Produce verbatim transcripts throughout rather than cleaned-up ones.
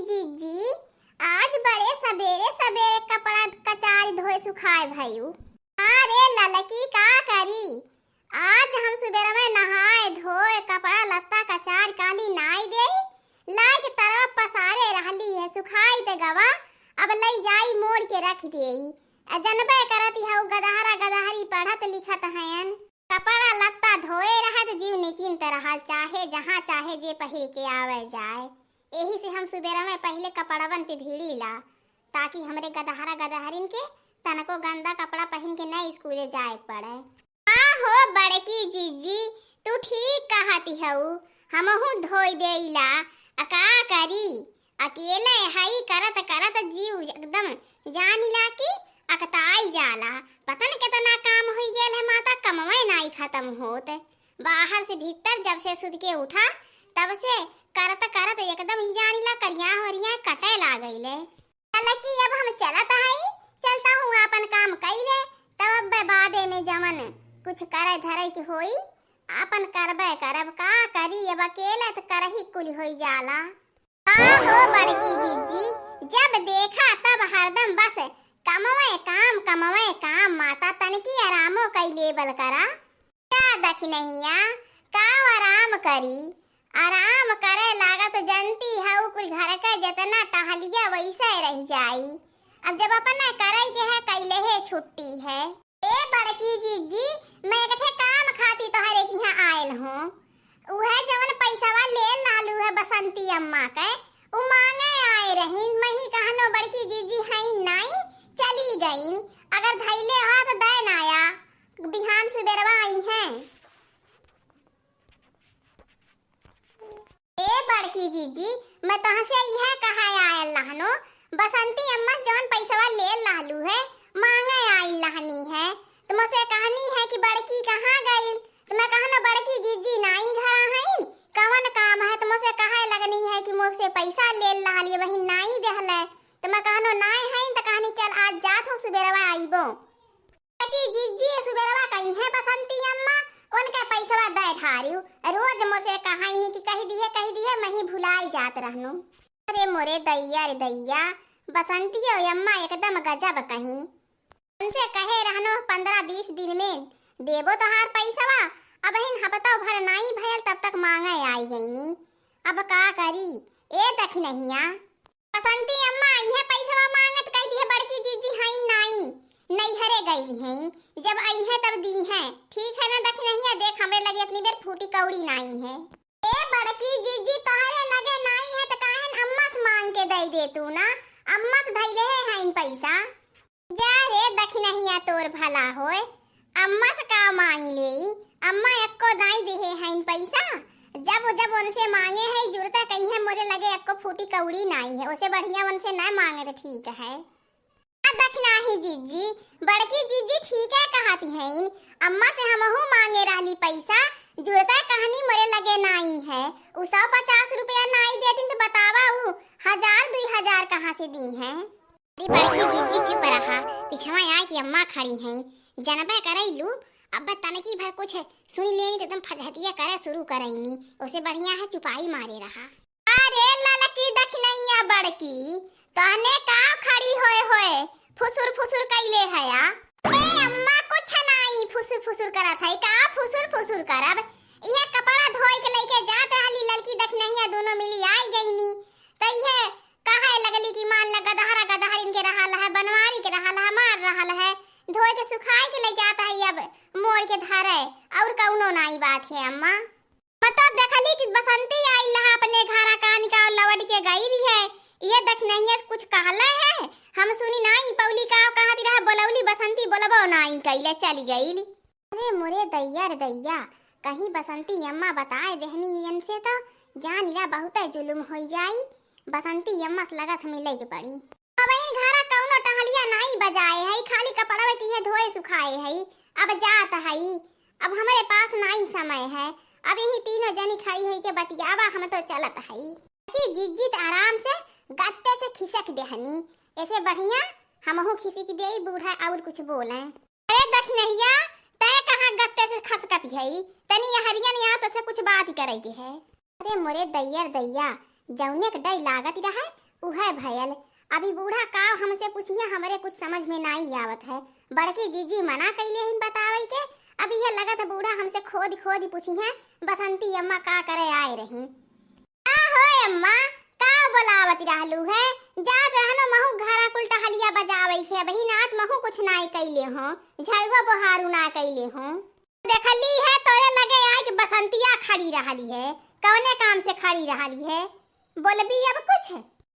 जिज्जी, आज बड़े सबेरे सबेरे कपड़ा कचारी धोए सुखाए भयू। हाँ रे ललकी, का करी, आज हम सुबेर में नहाए धोए कपड़ा लत्ता कचार काली नाई देई, लाइके तरवा पसारे रहली है, सुखाई त गवा, अब लई जाई मोड़ के रख देई। आ जनबे करत हऊ गदहरा गदहरी पढ़त लिखत हयन। कपड़ा लत्ता धोए रहत जीव निचिंत रहल, चाहे जहाँ चाहे जे पहिर के आवे जाए। एही से हम सुबेरा में पहिले कपड़वन पे भीड़ी ला, ताकि हमरे गदहरा गदहरिन के तनको गंदा कपड़ा पहिन के न स्कूले जाए के पड़े। हाँ हो बड़की जिज्जी, तू ठीक कहती हऊ, हमहू धोई देइला, आ का करी, अकेले हई करत करत जीव एकदम जानिला कि अकताई जाला। पता न केतना काम होई गेल है माता, कमवे नाई खत्म होत। बाहर से भीतर जब से सुत के उठा, तब से करत करत एकदम ही जानिला करिया होरिया कटे लागइले। कहला कि अब हम चलत हई, चलता हूँ आपन काम कइले, तब अब बादे में जवन कुछ करे धरे के होई, आपन करबे करब, का करी, अब अकेले त करही कुल होई जाला। का हो बड़की जिज्जी, जब देखा तब हरदम बस कमवे काम, कमवे काम, माता तनकी आरामो कई लेबल करा। का दखिनहिया, का आराम करी, आराम करे लागत जनती हऊ कुल घर के जितना टहलिया वैसे रह जाई। अब जब अपने करे के है, कैले है छुट्टी है। ए बड़की जिज्जी, मैं एक ठे काम खाती तोहरे किहाँ आयल हूँ। उहे जवन पैसवा ले लालू है बसंती अम्मा के, उ मांगे आए रहीन। मही कहनो बड़की जिज्जी हईन नाई, चली गईन। अगर धैले हा त दे नाया, बिहान सुबेरवा आई हैं। ए बड़की जिज्जी, मैं तोहसे इहे कहे आयल लहनो, बसंती अम्मा जौन पैसवा ले लालू है, मांगे आइल लहनी है, त मोसे कहनी है कि बड़की कहाँ गइल? त मैं कहनो बड़की जिज्जी नाई घरा हईन, कवन काम है? त मोसे कहे लगनी है कि मोसे पैसा ले लालिए बहिन नाई देहले, त मैं कहनो नाई हईन, त कहनी चल आज जात हो सुबेरवा आइबो। कि जिज्जी सुबेरवा कहिहैं बसंती अम्मा, उनके पैसवा दे ठारिउ। रोज मोसे कहाइनी कि कहि दिहे, कहि दिहे, मही भुलाई जात रहनु। अरे मोरे दैया रे दैया, बसंती अम्मा एकदम गजब कहिन। उनसे कहे रहनो पन्द्रह बीस दिन में देबो तोहार पैसवा, अबहिन हफ्ता भर नाई भयल तब तक मांगे आई गईनी। अब का करी ए दखिनहिया। बसंती अम्मा अइहें पैसवा मांगत, कहि दिहे बड़की जिज्जी हईन नाई, नैहरे गइल हईन, जब अइहें तब दीहें। ठीक है ना दखिनहिया, देख हमरे लगे इतनी बेर फूटी कौड़ी नाई है। ए बड़की जिज्जी तोहरे लगे नाई है त काहेन अम्मा से मांग के दे दे तू ना, अम्मा त धइले है हईन पैसा। जा रे दखिनहिया तोर भला होय, अम्मा से का मांग लेई, अम्मा एक्को दाई देहे हईन पैसा, जब जब उनसे मांगे है जुरता कहिहैं मोरे लगे एक्को फूटी कौड़ी नाई है, ओसे बढ़िया उनसे न मांगे त ठीक है। आ दखिनही जिज्जी, बड़की जिज्जी ठीक है कहती हईन, अम्मा से हमहू मांगे रहली पैसा, जुरता कहनी मोरे लगे नाई है, उ सौ पचास रुपया नाई देतिन त बतावा उ हजार दुई हजार कहाँ से दीहें। अरे बड़की जिज्जी चुप रहा, पिछवा आए कि अम्मा खड़ी हैं, जनबे करैलू, अब तनकी भर कुछ सुन लेनी त एकदम फजहतिया करे शुरू करैनी, ओसे बढ़िया है चुपाई मारे रहा। अरे ललकी दखिनहिया बड़की, तहने का खड़ी होए होए फुसुर फुसुर कैले हया? ए अम्मा कुछ नाई फुसुर फुसुर करत है, का फुसुर फुसुर करब? इहे कपड़ा धोए के लइके जात रहली ललकी दखिनहिया दोनों मिली आई गईनी, त इहे कहे लगली कि मान ल गदहरा गदहरिन के रहल है, बनवारी के रहल है, हमार रहल है, धोए के सुखाए के ले जात है, अब मोड़ के धरे, और कौनो नाई बात है अम्मा। मैं तो देखली कि बसंती आइल रहा अपने घरा कान का और लवट के गइल है, ये दखिनहिया से कुछ कहले है, हम सुनी नाई पौली का कहती रहा, बोलौली बसंती बोलबो नाई कैले चली गइल। अरे मोरे दैया रे दैया, कहीं बसंती अम्मा बताए देहनी इनसे तो जान लिया बहुते जुलुम होई जाई। बसंती अम्मा से लगत हमें लेके पड़ी। अब इन घरा कौनो टहलिया नाई बजाए है, खाली कपड़वे तिहे धोए सुखाए है। अब जात है, अब हमरे पास नाई समय है। अब यही तीनों जनी खड़ी होई के बतियावा, हम तो चलत है। कि जिज्जी त आराम से गत्ते से खिसक देहनी, ऐसे बढ़िया हमहू खिसक देई, बूढ़ा और कुछ बोले। अरे दखिनहिया, तै कहाँ गत्ते से खसकत है? तनी यहरिया ने आ तो से कुछ बात ही करे के है। अरे मोरे दैया रे दैया, जौने के डर लागत रहे, उहे भयल, अभी बूढ़ा का हमसे पूछिहे, हमरे कुछ समझ में नाई आवत है। बड़की जीजी मना कइले हिन बतावइ के, अब इहे लगत है बूढ़ा हमसे खोद खोद पूछिहे, बसंती अम्मा का करे आए रहिन। का हो अम्मा, का बोलावत रहलू है? जात रहनो महू घरा कुल टहलिया बजावइ के, अबहिन आज महू कुछ नाई कइले हो, झड़ुआ बोहारू ना कइले हो। देखली है तोरे लगे आइ के बसंतिया खड़ी रहली है, कवने काम से खड़ी रहली है? बोलबी अब कुछ?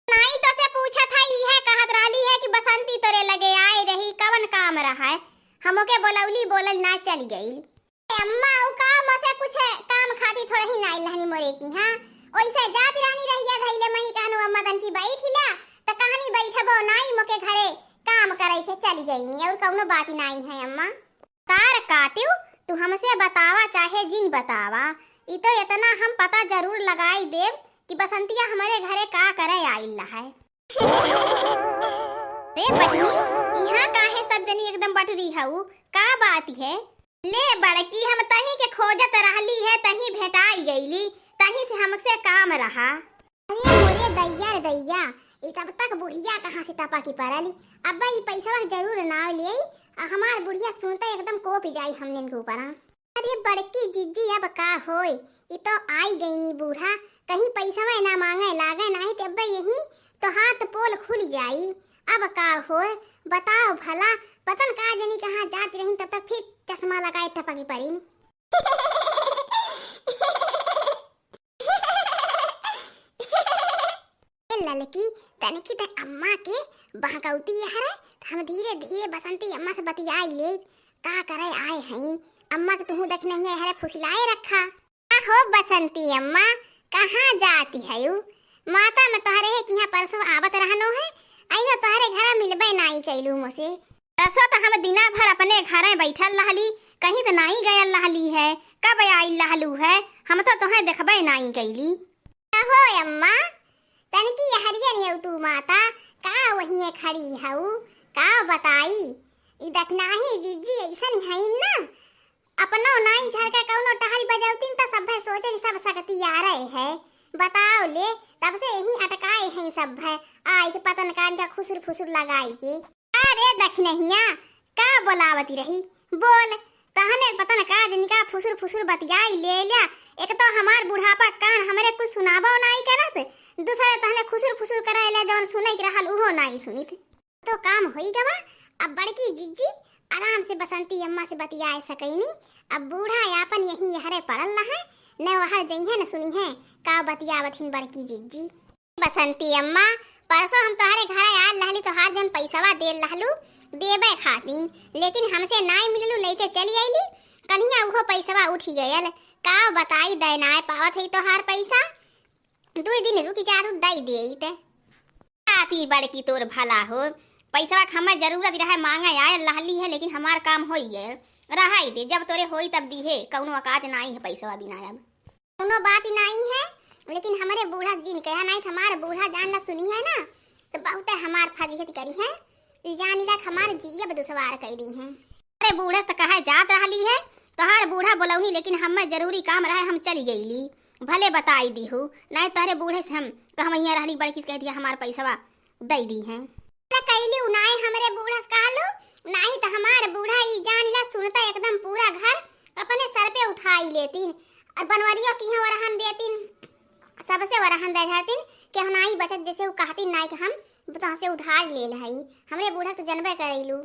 नाई तोसे पूछत है, इहे कहत रहली है कि बसंती तोरे लगे आए रही, कवन काम रहा है? हमके बोलौली, बोलल ना चली गइल। अम्मा, उ काम से कुछ काम खाती थोड़ा ही नाई लहनी मोरे की, हाँ? ओइसे जात रहनी रहिया धइले मही कहनु अम्मा तनकी बैठ ला, त कहनी बैठबो नाई, मोके घरे काम करइ के चली गइनी, और कउनो बात नाई है अम्मा। तार काटिउ, तू हमसे बतावा चाहे जिन बतावा, इ तो इतना हम पता जरूर लगाई देब कि बसंतिया हमरे घरे का करे आइल है। रे बहिनी, इहाँ काहे सब जनी एकदम बटुरी हऊ, का बात है? ले बड़की, हम तही के खोजत रहली है, तही भेटाई गइली, तही से हमसे काम रहा। अरे मोरे दैया रे दैया, ई तब तक बुढ़िया कहाँ से टपकी परल? अब्बा ई पैसवा के जरूर नाव लेई, आ हमार बुढ़िया सुनते एकदम कोप जाई हमनिन के ऊपर। अरे बड़की जिज्जी, अब का होय, ई तो आई गईनी बूढ़ा, कहीं पैसवा ना मांगे लागे, नाही ते अब्बा यही तोहार तो पोल खुल जाई। अब का होय, बताओ भला, पतन का जनी कहाँ जात रही, तब तक फिर चश्मा लगाए टपकी परिन। ए ललकी, तनिकी तन अम्मा के बहकौती हरे, त हम धीरे धीरे बसंती अम्मा से बतियाई ले, का करे आए हईन। अम्मा के तुहू देख नहीं है, हरे फुसलाए रखा। का हो बसंती अम्मा, कहाँ जाती हयू? माता में तोहरे है कि यहाँ परसों आवत रहनो है, अइनो तोहरे घरा मिलबे नाई कैलू मोसे। परसों त हम दिना भर अपने घरे बैठल रहली, कहीं त नाई गयल रहली है, कब आइल रहलू है, हम तो तोहे देखबे नाई कैली। कहो अम्मा, तनकी हरियन हऊ तू माता, का वहिए खड़ी हऊ, का बताई? ई दखनाही जिज्जी ऐसन हईन ना, अपनो नाई घर का कौनो टहल बजौतीन त सभे सोचेन सब सकतियारे है। बताओ ले, तब से यही अटकाए हैं सभे, आए के पतन कान का खुसुर फुसुर लगाई के। अरे दखिनहिया, का बोलावती रही? बोल, तहने पतन का जिनका फुसुर फुसुर बतियाई ले ल्या। एक तो हमार बुढ़ापा कान हमरे कुछ सुनाबो नाई करत, दूसरे तहने खुसुर फुसुर करे ले जौन सुने के रहल उहो नाई सुनित। तो काम होई गवा, अब बड़की जिज्जी आराम से बसंती अम्मा से बतियाए सकैनी। अब बूढ़ा आपन यहीं यहरे पड़ल रहे, न वहर जइहे न सुनिहे का बतियावत हिन बड़की जिज्जी। बसंती अम्मा, परसों हम तोहरे घरे आल रहली, तोहार जौन पैसवा देल रहलू देबे खातिन, लेकिन हमसे नाई मिललू, लेके चली अइली। कन्हिया उहो पैसवा उठी गयल। का बताई, दे नाय पावत है तोहार पैसा। दुई दिन रुकी जा, तू दई देइत। आती बड़की तोर भला हो, पैसवा के हमें जरूरत रहे, मांगे आयल रहली है, लेकिन हमार काम होई गयल। रहाई दे, जब तोरे होई तब दीहे, कौनो औकात नाई है पैसवा बिना अब। कौनो बात ही नाई है, लेकिन हमरे बूढ़ा जिन कहा नाई, हमारे बूढ़ा जान ना सुनी है ना, तो बहुते हमार फजीहत करी है। ई जान ला हमार जियब दुश्वार कई दी है। अरे बूढ़ा तो कहे जात रहली है, तोहार बूढ़ा बोलौनी, लेकिन हमें जरूरी काम रहे, हम चली गईली। भले बताई दीहू, नाई तोहरे बूढ़े से हम कहवैया रहली, बड़की से कह दिया हमार पैसवा दई दी है। त कैली उनाए हमरे बूढ़ा से कहलू, नाही त हमार बूढ़ा ई जान ला सुनता एकदम पूरा घर अपने सर पे उठाई लेतीन। और बनवरिया की यहाँ वरहन देतीन, सबसे वरहन दे रहतीन कि हम नाई बचत जैसे वो कहतीन नाई कि हम तोहसे उधार ले लहई। हमरे बूढ़ा तो जनबे करैलू।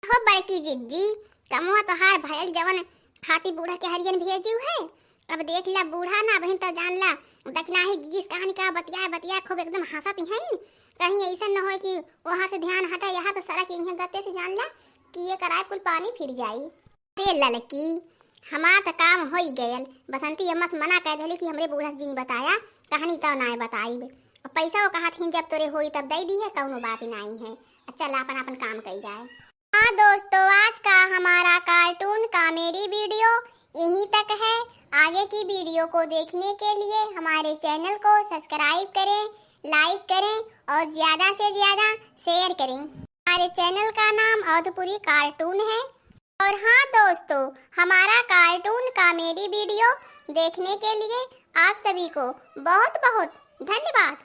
हो बड़की जिज्जी, कमवा तोहार भयल जवन खाती बूढ़ा के हरियन भेजिउ है। अब देख ला बूढ़ा ना बहिन तो जान ला, दखिनाही जिज्जी से कहानी का बतिया बतिया खूब एकदम हंसत हईन। कहीं ऐसा न होए कि ओहर से ध्यान हटा, यहाँ तो सड़क इन्हें गते से जान ला कि ये कराए कुल पानी फिर जाई। अरे ललकी, हमार त काम होई गयल। बसंती अम्मा से मना कर देली कि हमरे बूढ़ा से जिन बताया, कहानी तो नाय बताई। पैसा वो कहत हिन जब तोरे होई तब दे दी है, कौनो बात ही नाई है। चल आपन आपन काम कई जाए। हाँ दोस्तों, आज का हमारा cartoon comedy video यहीं तक है। आगे की video को देखने के लिए हमारे channel को subscribe करें, like करें और ज़्यादा से ज़्यादा share करें। हमारे channel का नाम अवधपुरी cartoon है। और हाँ दोस्तों, हमारा cartoon comedy video देखने के लिए आप सभी को बहुत बहुत धन्यवाद।